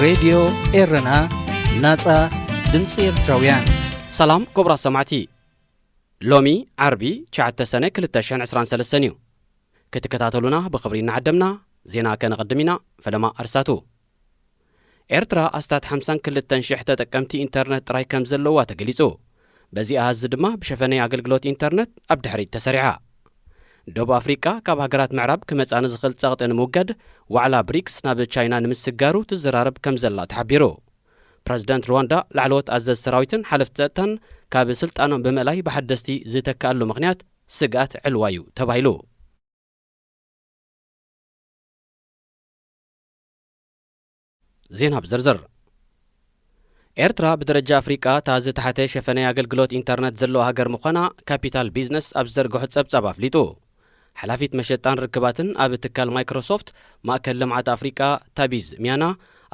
ሬድዮ ኤረና፣ ናጻ ድምጺ ኤርትራውያን። ሰላም ክቡራት ሰማዕቲ፣ ሎሚ ዓርቢ ትሽዓተ ሰነ ክልተ ሽሕን ዕስራን ሰለስተን እዩ። ክትከታተሉና ብኽብሪ እናዓደምና፣ ዜና ከነቐድም ኢና። ፈለማ ኣርሳቱ። ኤርትራ ኣስታት ሓምሳን ክልተን ሽሕ ተጠቀምቲ ኢንተርነት ጥራይ ከም ዘለዋ ተገሊጹ። በዚ ኣሃዝ ድማ ብሸፈነ ኣገልግሎት ኢንተርነት ኣብ ድሕሪት ተሰሪዓ። ደቡብ ኣፍሪቃ ካብ ሃገራት ምዕራብ ክመጻ ንዝኽእል ጸቕጢ ንምውጋድ ዋዕላ ብሪክስ ናብ ቻይና ንምስጋሩ ትዘራረብ ከም ዘላ ተሓቢሩ። ፕረዚደንት ሩዋንዳ ላዕለዎት ኣዘዝ ሰራዊትን ሓለፍቲ ጸጥታን ካብ ስልጣኖም ብምእላይ ብሓደስቲ ዝተካኣሉ ምኽንያት ስግኣት ዕልዋ እዩ ተባሂሉ። ዜና ብዝርዝር። ኤርትራ ብደረጃ ኣፍሪቃ እታ ዝተሓተ ሸፈነ ኣገልግሎት ኢንተርነት ዘለዋ ሃገር ምዃና ካፒታል ቢዝነስ ኣብ ዝዘርግሖ ጸብጻብ ኣፍሊጡ። ሓላፊት መሸጣን ርክባትን ኣብ ትካል ማይክሮሶፍት ማእከል ልምዓት ኣፍሪቃ ታቢዝ ሚያና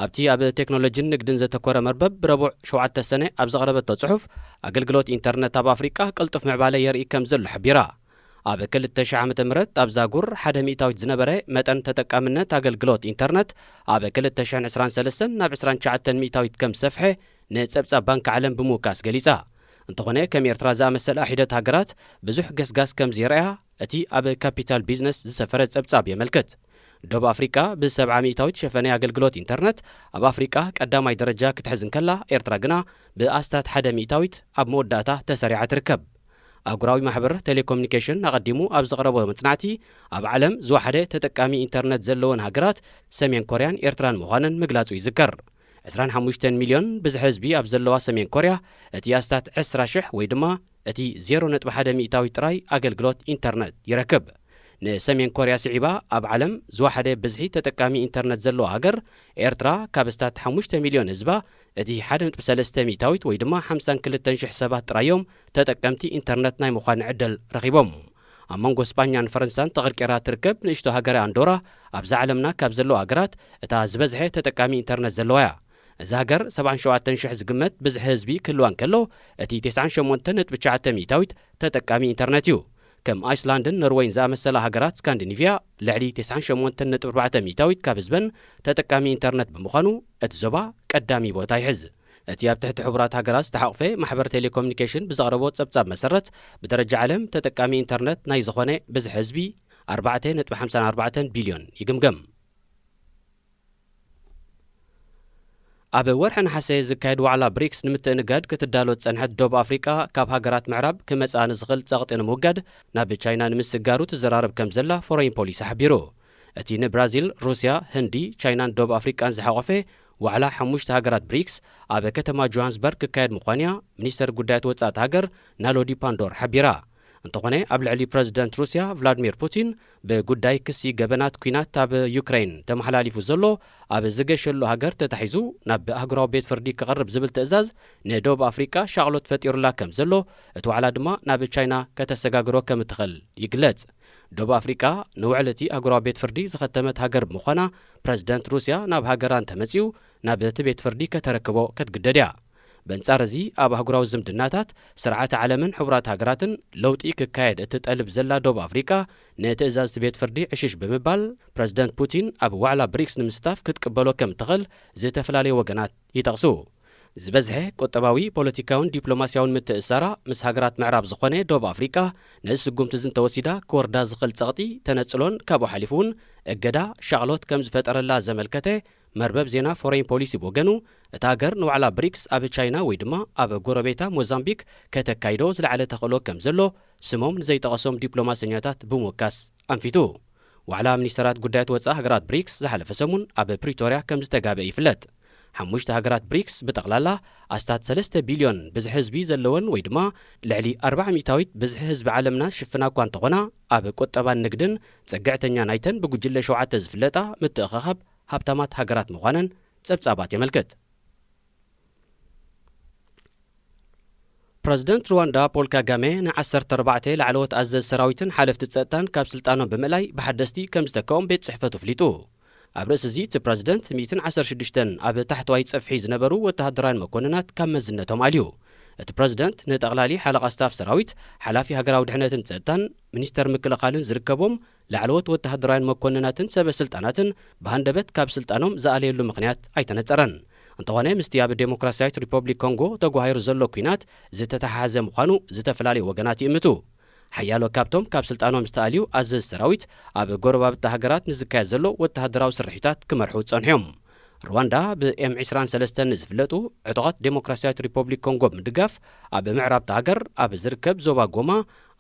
ኣብቲ ኣብ ቴክኖሎጂን ንግድን ዘተኮረ መርበብ ብረቡዕ ሸውዓተ ሰነ ኣብ ዘቕረበቶ ጽሑፍ፣ ኣገልግሎት ኢንተርነት ኣብ ኣፍሪቃ ቅልጡፍ ምዕባለ የርኢ ከም ዘሎ ሓቢራ። ኣብ ክልተ ሽሕ ዓመተ ምህረት ኣብዚ ኣህጉር ሓደ ሚእታዊት ዝነበረ መጠን ተጠቃምነት ኣገልግሎት ኢንተርነት ኣብ ክልተ ሽሕን ዕስራን ሰለስተን ናብ ዕስራን ትሽዓተን ሚእታዊት ከም ዝሰፍሐ ንጸብጻብ ባንኪ ዓለም ብምውካስ ገሊጻ። እንተኾነ ከም ኤርትራ ዝኣመሰላ ሒደት ሃገራት ብዙሕ ገስጋስ ከም ዘይረኣያ እቲ ኣብ ካፒታል ቢዝነስ ዝሰፈረ ጸብጻብ የመልክት። ደቡብ ኣፍሪቃ ብሰብዓ ሚእታዊት ሸፈነ ኣገልግሎት ኢንተርነት ኣብ ኣፍሪቃ ቀዳማይ ደረጃ ክትሕዝ እንከላ፣ ኤርትራ ግና ብኣስታት ሓደ ሚእታዊት ኣብ መወዳእታ ተሰሪዓ ትርከብ። ኣህጉራዊ ማሕበር ቴሌኮሙኒኬሽን ኣቐዲሙ ኣብ ዘቕረቦ መጽናዕቲ፣ ኣብ ዓለም ዝወሓደ ተጠቃሚ ኢንተርነት ዘለወን ሃገራት ሰሜን ኮርያን ኤርትራን ምዃነን ምግላጹ ይዝከር። ዕስራን ሓሙሽተን ሚልዮን ብዝሒ ህዝቢ ኣብ ዘለዋ ሰሜን ኮርያ፣ እቲ ኣስታት ዕስራ ሽሕ ወይ ድማ እቲ ዜሮ ነጥቢ ሓደ ሚእታዊት ጥራይ ኣገልግሎት ኢንተርነት ይረክብ። ንሰሜን ኮርያ ስዒባ ኣብ ዓለም ዝወሓደ ብዝሒ ተጠቃሚ ኢንተርነት ዘለዋ ሃገር ኤርትራ፣ ካብ ኣስታት ሓሙሽተ ሚልዮን ህዝባ እቲ ሓደ ነጥቢ ሰለስተ ሚእታዊት ወይ ድማ ሓምሳን ክልተን ሽሕ ሰባት ጥራይ እዮም ተጠቀምቲ ኢንተርነት ናይ ምዃን ዕድል ረኺቦም። ኣብ መንጎ ስጳኛን ፈረንሳን ተቐርቂራ ትርከብ ንእሽቶ ሃገረ ኣንዶራ፣ ኣብዛ ዓለምና ካብ ዘለዋ ሃገራት እታ ዝበዝሐ ተጠቃሚ ኢንተርነት ዘለዋ እያ። እዛ ሃገር ሰብዓን ሸውዓተን ሽሕ ዝግመት ብዝሒ ህዝቢ ክህልዋ እንከሎ፣ እቲ ተስዓን ሸሞንተን ነጥቢ ትሽዓተ ሚእታዊት ተጠቃሚ ኢንተርነት እዩ። ከም ኣይስላንድን ኖርወይን ዝኣመሰላ ሃገራት ስካንዲኒቭያ፣ ልዕሊ ተስዓን ሸሞንተን ነጥቢ ኣርባዕተ ሚእታዊት ካብ ህዝበን ተጠቃሚ ኢንተርነት ብምዃኑ፣ እቲ ዞባ ቀዳሚ ቦታ ይሕዝ። እቲ ኣብ ትሕቲ ሕቡራት ሃገራት ዝተሓቑፈ ማሕበር ቴሌኮሙኒኬሽን ብዘቕረቦ ጸብጻብ መሰረት፣ ብደረጃ ዓለም ተጠቃሚ ኢንተርነት ናይ ዝኾነ ብዝሒ ህዝቢ ኣርባዕተ ነጥቢ ሓምሳን ኣርባዕተን ቢልዮን ይግምገም። ኣብ ወርሒ ነሓሰ ዝካየድ ዋዕላ ብሪክስ ንምትእንጋድ ክትዳሎ ዝጸንሐት ደቡብ ኣፍሪቃ፣ ካብ ሃገራት ምዕራብ ክመጽኣ ንዝኽእል ጸቕጢ ንምውጋድ ናብ ቻይና ንምስጋሩ ትዘራረብ ከም ዘላ ፎረይን ፖሊሲ ሓቢሩ። እቲ ንብራዚል፣ ሩስያ፣ ህንዲ፣ ቻይናን ደቡብ ኣፍሪቃን ዝሓቖፈ ዋዕላ ሓሙሽተ ሃገራት ብሪክስ ኣብ ከተማ ጆሃንስበርግ ክካየድ ምዃኑ'ያ ሚኒስተር ጉዳያት ወጻኢ እታ ሃገር ናሎዲ ፓንዶር ሓቢራ። እንተኾነ፣ ኣብ ልዕሊ ፕረዚደንት ሩስያ ቭላድሚር ፑቲን ብጉዳይ ክሲ ገበናት ኲናት ኣብ ዩክረይን ተመሓላሊፉ ዘሎ፣ ኣብ ዝገሸሉ ሃገር ተታሒዙ ናብ ኣህጉራዊ ቤት ፍርዲ ክቐርብ ዝብል ትእዛዝ ንደቡብ ኣፍሪቃ ሻቕሎት ፈጢሩላ ከም ዘሎ፣ እቲ ዋዕላ ድማ ናብ ቻይና ከተሰጋግሮ ከም እትኽእል ይግለጽ። ደቡብ ኣፍሪቃ ንውዕል እቲ ኣህጉራዊ ቤት ፍርዲ ዝኸተመት ሃገር ብምዃና፣ ፕረዚደንት ሩስያ ናብ ሃገራ እንተመጺኡ፣ ናብ እቲ ቤት ፍርዲ ከተረክቦ ክትግደድ እያ። በንጻር እዚ፣ ኣብ ኣህጉራዊ ዝምድናታት፣ ስርዓተ ዓለምን ሕቡራት ሃገራትን ለውጢ ክካየድ እትጠልብ ዘላ ደቡብ ኣፍሪቃ፣ ንትእዛዝ እቲ ቤት ፍርዲ ዕሽሽ ብምባል፣ ፕረዚደንት ፑቲን ኣብ ዋዕላ ብሪክስ ንምስታፍ ክትቅበሎ ከም እትኽእል ዝተፈላለዩ ወገናት ይጠቕሱ። ዝበዝሐ ቁጠባዊ፣ ፖለቲካውን ዲፕሎማስያውን ምትእስሳራ ምስ ሃገራት ምዕራብ ዝኾነ ደቡብ ኣፍሪቃ፣ ነዚ ስጉምቲ እዚ እንተወሲዳ ክወርዳ ዝኽእል ጸቕጢ፣ ተነጽሎን ካብኡ ሓሊፉ እውን እገዳ ሻቕሎት ከም ዝፈጠረላ ዘመልከተ መርበብ ዜና ፎሬን ፖሊሲ ብወገኑ፣ እታ ሃገር ንዋዕላ ብሪክስ ኣብ ቻይና ወይ ድማ ኣብ ጎረቤታ ሞዛምቢክ ከተካይዶ ዝለዓለ ተኽእሎ ከም ዘሎ ስሞም ንዘይጠቐሶም ዲፕሎማሰኛታት ብምውካስ ኣንፊቱ። ዋዕላ ሚኒስተራት ጉዳያት ወጻኢ ሃገራት ብሪክስ ዝሓለፈ ሰሙን ኣብ ፕሪቶርያ ከም ዝተጋበአ ይፍለጥ። ሓሙሽተ ሃገራት ብሪክስ ብጠቕላላ ኣስታት ሰለስተ ቢልዮን ብዝሒ ህዝቢ ዘለወን ወይ ድማ ልዕሊ ኣርባዓ ሚእታዊት ብዝሒ ህዝቢ ዓለምና ዝሽፍና እኳ እንተኾና፣ ኣብ ቁጠባን ንግድን ጽግዕተኛ ናይተን ብጉጅለ ሸውዓተ ዝፍለጣ ምትእኽኻብ ሃብታማት ሃገራት ምዃነን ጸብጻባት የመልክት። ፕረዚደንት ሩዋንዳ ፖል ካጋሜ ንዓሰርተ ኣርባዕተ ላዕለዎት ኣዘዝ ሰራዊትን ሓለፍቲ ጸጥታን ካብ ስልጣኖም ብምእላይ ብሓደስቲ ከም ዝተክኦም ቤት ጽሕፈቱ ኣፍሊጡ። ኣብ ርእሲ እዚ፣ እቲ ፕረዚደንት ሚእትን ዓሰርተ ሽዱሽተን ኣብ ታሕተዋይ ጽፍሒ ዝነበሩ ወተሃደራውያን መኮንናት ካብ መዝነቶም ኣልዩ። እቲ ፕረዚደንት ንጠቕላሊ ሓለቓ ስታፍ ሰራዊት፣ ሓላፊ ሃገራዊ ድሕነትን ጸጥታን፣ ሚኒስተር ምክልኻልን ዝርከቦም ላዕለዎት ወተሃደራውያን መኮንናትን ሰበ ስልጣናትን ብሃንደበት ካብ ስልጣኖም ዝኣለየሉ ምኽንያት ኣይተነጸረን። እንተኾነ ምስቲ ኣብ ዴሞክራሲያዊት ሪፐብሊክ ኮንጎ ተጓሂሩ ዘሎ ኲናት ዝተተሓሓዘ ምዃኑ ዝተፈላለዩ ወገናት ይእምቱ። ሓያሎ ካብቶም ካብ ስልጣኖም ዝተኣልዩ ኣዘዝቲ ሰራዊት ኣብ ጎረባብቲ ሃገራት ንዝካየድ ዘሎ ወተሃደራዊ ስርሒታት ክመርሑ ጸንሑ እዮም። ሩዋንዳ ብኤም ዕስራን ሰለስተን ንዝፍለጡ ዕጡቓት ዴሞክራሲያዊት ሪፐብሊክ ኮንጎ ብምድጋፍ ኣብ ምዕራብቲ ሃገር ኣብ ዝርከብ ዞባ ጎማ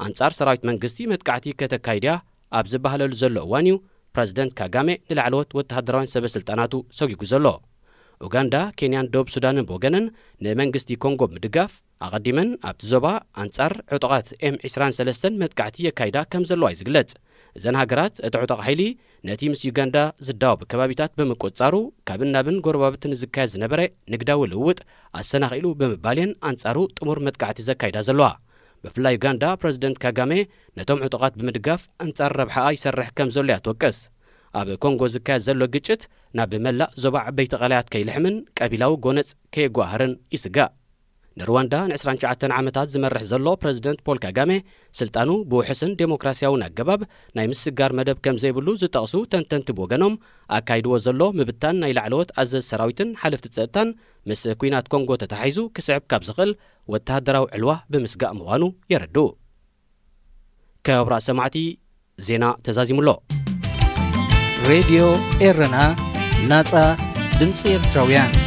ኣንጻር ሰራዊት መንግስቲ መጥቃዕቲ ከተካይድ እያ ኣብ ዝበሃለሉ ዘሎ እዋን እዩ ፕረዚደንት ካጋሜ ንላዕለዎት ወተሃደራውያን ሰበ ስልጣናቱ ሰጒጉ ዘሎ። ኡጋንዳ፣ ኬንያን ደቡብ ሱዳንን ብወገነን ንመንግስቲ ኮንጎ ብምድጋፍ ኣቐዲመን ኣብቲ ዞባ ኣንጻር ዕጡቓት ኤም ዕስራን ሰለስተን መጥቃዕቲ የካይዳ ከም ዘለዋ እዩ ዝግለጽ። እዘን ሃገራት እቲ ዕጡቕ ሓይሊ ነቲ ምስ ዩጋንዳ ዝዳወብ ከባቢታት ብምቁጽጻሩ ካብን ናብን ጎረባብትን ዝካየድ ዝነበረ ንግዳዊ ልውውጥ ኣሰናኺሉ ብምባል እየን ኣንጻሩ ጥሙር መጥቃዕቲ ዘካይዳ ዘለዋ። ብፍላይ ዩጋንዳ ፕረዚደንት ካጋሜ ነቶም ዕጡቓት ብምድጋፍ ኣንጻር ረብሓኣ ይሰርሕ ከም ዘሎ እያ ትወቅስ። ኣብ ኮንጎ ዝካየድ ዘሎ ግጭት ናብ መላእ ዞባ ዓበይቲ ቀላያት ከይልሕምን ቀቢላዊ ጎነጽ ከየጓህርን ይስጋእ። ንሩዋንዳ ን29 ዓመታት ዝመርሕ ዘሎ ፕረዚደንት ፖል ካጋሜ ስልጣኑ ብውሑስን ዴሞክራሲያውን ኣገባብ ናይ ምስጋር መደብ ከም ዘይብሉ ዝጠቕሱ ተንተንቲ ብወገኖም ኣካይድዎ ዘሎ ምብታን ናይ ላዕለዎት ኣዘዝ ሰራዊትን ሓለፍቲ ጸጥታን ምስ ኲናት ኮንጎ ተተሓሒዙ ክስዕብ ካብ ዝኽእል ወተሃደራዊ ዕልዋ ብምስጋእ ምዃኑ የረድኡ። ክቡራት ሰማዕቲ፣ ዜና ተዛዚሙ ኣሎ። ሬድዮ ኤረና፣ ናጻ ድምጺ ኤርትራውያን።